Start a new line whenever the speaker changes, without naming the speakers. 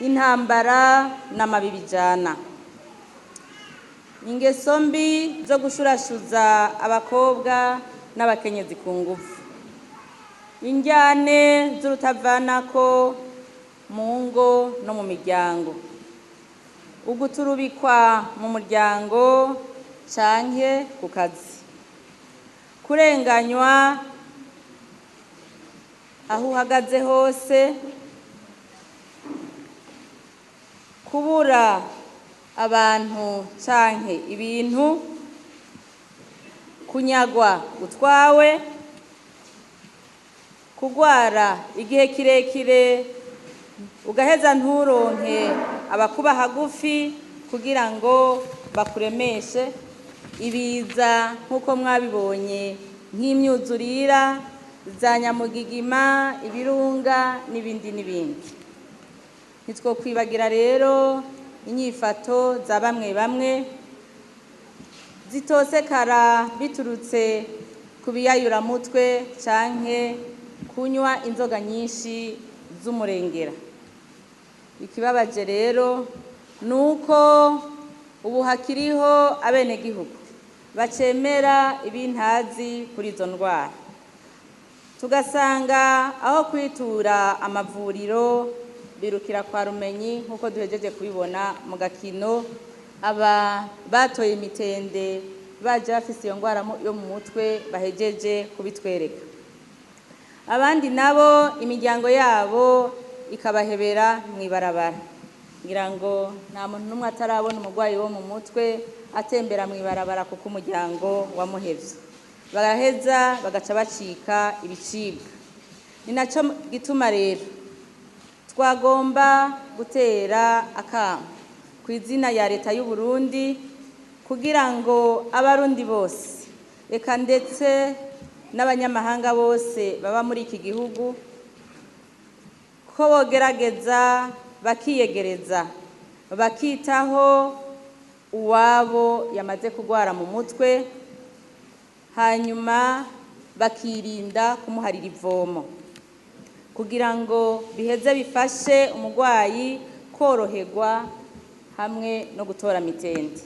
Intambara n'amabi bijana, ingeso mbi zo gushurashuza abakobwa n'abakenyezi ku nguvu, injyane z'urutavanako mu ngo no mu miryango, uguturubikwa mu muryango canke ku kazi, kurenganywa aho uhagaze hose, kubura abantu canke ibintu, kunyagwa utwawe, kugwara igihe kirekire ugaheza nturonke abakuba hagufi kugira ngo bakuremeshe, ibiza nk'uko mwabibonye nk'imyuzurira za nyamugigima, ibirunga n'ibindi n'ibindi. Ntitwokwibagira rero inyifato za bamwe bamwe zitosekara biturutse ku biyayuramutwe canke kunywa inzoga nyinshi z'umurengera. Ikibabaje rero ni uko ubu hakiriho abenegihugu bacemera ibintazi kuri izo ndwara, tugasanga aho kwitura amavuriro birukira kwa rumenyi, nk'uko duhejeje kubibona mu gakino. Aba batoye imitende baje bafise iyo ndwara yo mu mutwe bahejeje kubitwereka. Abandi nabo imiryango yabo ikabahebera mw'ibarabara. Ngira ngo nta muntu n'umwe atarabona umurwayi wo mu mutwe atembera mw'ibarabara kuko umuryango wamuhevye, baraheza bagaca bacika ibicibwa. Ni naco gituma rero twagomba gutera akamo ku izina ya leta y'u Burundi kugira ngo abarundi bose, eka ndetse n'abanyamahanga bose baba muri iki gihugu, ko bogerageza bakiyegereza, bakitaho uwabo yamaze kugwara mu mutwe, hanyuma bakirinda kumuharira ivomo kugira ngo biheze bifashe umurwayi koroherwa hamwe no gutora mitende.